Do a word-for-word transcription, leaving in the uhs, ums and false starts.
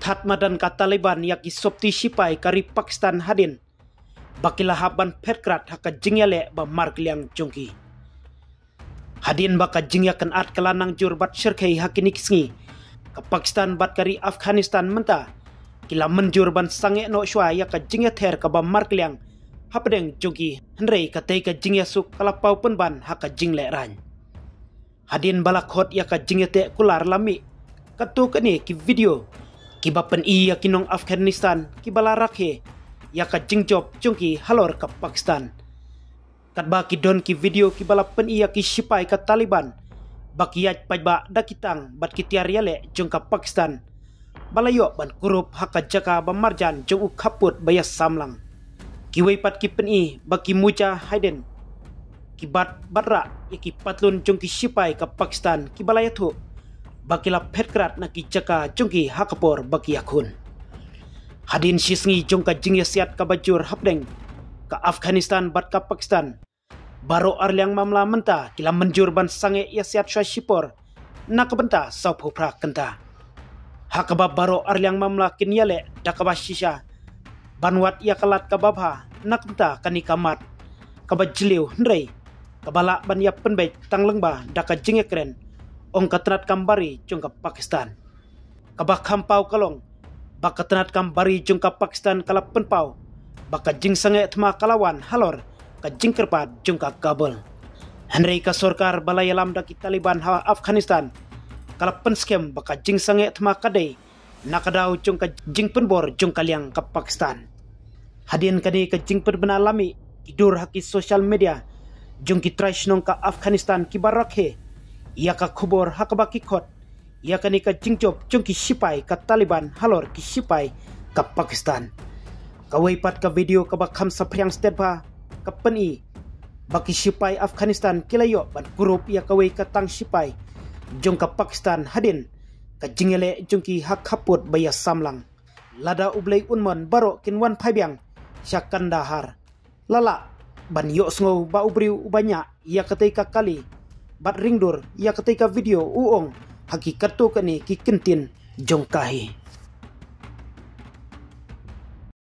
Hat madan ka Taliban ïa ki sopti shipai ka ri Pakistan hadien ba ki la hap ban phet krat ha ka jingïaleh ba markylliang jong ki. Hadien ba ka jingïakynad ka la nang jur bad shyrkhei ha kine ki sngi, ka Pakistan bad ka ri Afghanistan mynta ki la mynjur ban sangeh noh shuwa ïa ka jingïather kaba markylliang hapdeng jong ki, hynrei katei ka jingïasuk ka la paw pynban ha ka jinglehrain. Hadien ba la khot ïa ka jingïateh kular la mih katto katne ki video kiba pyni ïa ki nong Afghanistan kiba la rakhe ïa ka jingjop jong ki halor ka Pakistan. Katba ki don ki video kiba la pyni ïa ki shipai ka Taliban ba ki ïaid paidbah da ki tang bad ki tiar ïaleh jong ka Pakistan ba la ïoh ban kurup ha ka jaka ba marjan jong u khappud ba ïasamlang. Kiwei pat ki pyni ba ki muja hiden ki bat bad rah ïa ki patlun jong ki shipai ka Pakistan kiba la ïathuh ba ki la phet krat na ki jaka jong ki ha ka por ba ki ïakhun. Hadien shi sngi jong ka jingïasiat kaba jur hapdeng ka Afghanistan bad ka Pakistan, baroh arliang mamla mynta ki la mynjur ban sangeh ïasiat shuwa shipor na ka bynta sawphew phra kynta, ha kaba baroh arliang mamla kin ïaleh da kaba shisha ban wad ïa ka lad kaba bha na ka bynta kane ka mat kaba jylliew hynrei kaba lah ban ïa pynbeit tang lyngba da ka jingïakren, ong ka tnad kam bari jong ka Pakistan. Kaba kham paw ka long ba ka tnad kam bari jong ka Pakistan ka la pynpaw ba ka jingsangeh thma ka la wan halor ka jingkyrpad jong ka Kabul. Hynrei ka sorkar ba la ïalam da ki Taliban ha Afghanistan ka la pynskhem ba ka jingsangeh thma ka dei na ka daw jong ka jingpynbor jong ka liang ka Pakistan. Hadien kane ka jingpynbna la mih ki dur ha ki social media jong ki trai shnong ka Afghanistan kiba rakhe ïa ka khubor ha kaba ki khot ïa kane ka jingjop jong ki shipai ka Taliban halor ki shipai ka Pakistan. Kawei pat ka video kaba kham saphriang stet bha ka pyni ba ki shipai Afghanistan ki la ïoh ban kurup ïa kawei ka tang shipai jong ka Pakistan hadien ka jingïaleh jong ki ha khappud ba ïasamlang. Lada U Blei un mon baroh kin wan phai biang sha Kandahar. La lah ban ïohsngew ba u briew uba ñiah ïa katei ka kali bad ringdur ïa katei ka video, u ong ha ki katto katne ki kyntien jong ka hi.